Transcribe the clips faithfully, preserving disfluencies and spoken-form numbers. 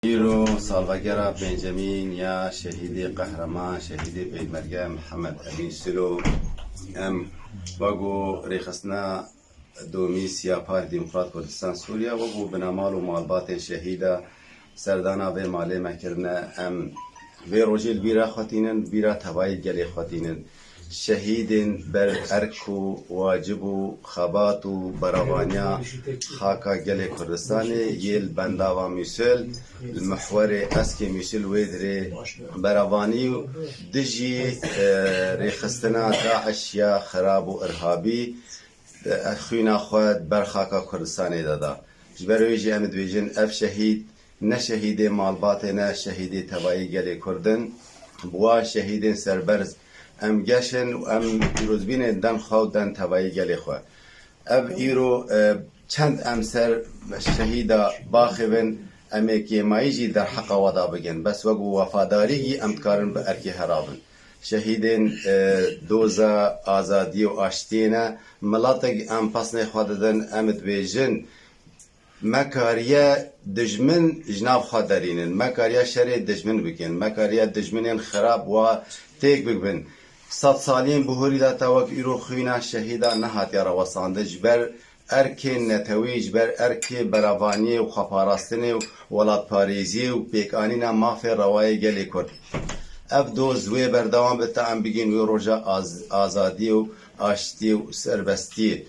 Îro salvegera pêncemîn ya şehîdê qehreman, şehîdê pêşmerge Mihemed Emîn Silo. Em wek ku rêxistina domî Siyaparê Demokrat Kurdistan Sûriye, wek ku binamal û malbatên şehîda serdana vê malê me kirine, em vê rojê li bîra xwe tînin, bîra tevayî gelê xwe tînin. Şehîdên ber erk û wacib û xebat û beravaniya xaka gelê Kurdistanê yê li bendava Mûsil, li mihwerê eskê Mûsil wê dirê beravanî û dijî, e, rêxistina DAIŞ ya xirab û irhabî, e, xwîna xwe ber xaka Kurdistanê de da. Ji ber wê jî em dibêjin, ev şehîd ne şehîdê malbatê ne şehîdê tevayî gelê Kurd in. Bi wan şehîdên serberz em geş in û em pîrozbînê den xwe û den tevayî gelê xwe. Ev îro, e, çend em ser şehîda baxivin, em ê kêmayî jî derheqa we de bigin. Bes wek û wefadarîkî em dikarin bi erkê herabin. Şehîdên, e, doza azadiyê û aştiyê ne. Miletek em pesnê xwe didin, em dibêjin, me kariye dijmin ji nav xwe derînin, me kariye şerê dijmin bikin, me kariye dijminên xirab wa têk bibin. Sed saliyên bihurî de te wek îro xwîna şehîda nehatiye rawestandin ji ber erkên netewî, ji ber erkê beravaniyê û xweparastinê û welatparêziyê û pêkanîna mafê rewayê gelê Kurd. Ev doz wê berdewam be ta em bigîn wê roja az-, azadiyê û aştiyê û serbestiyê.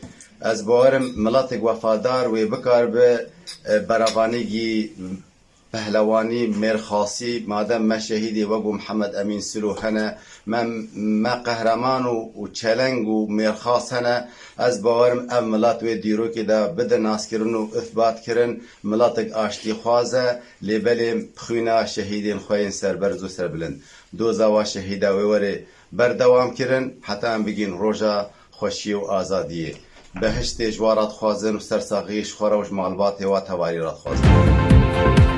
Ez bawerim miletek wefadar wê bikaribe, e, beravanîgî pehlewanî, mêrxasî, madem me şehîdê wek û Mihemed Emîn Silo hene, me, me qehreman û, û çeleng û mêrxas hene, ez bawerim ev milet wê dîrokê de bide naskirin û îsbat kirin, miletek aştîxwaz e, lê belê xwîna şehîdên xwe yên serberz û serbilind. Doza wa şehîda wê were berdewam kirin, heta em bigîn roja xweşiyê û azadiyê. Behiştê ji wa re dixwazin û sersaxiyê ji xwe re û ji malbatê wa tevarî re dixwazin.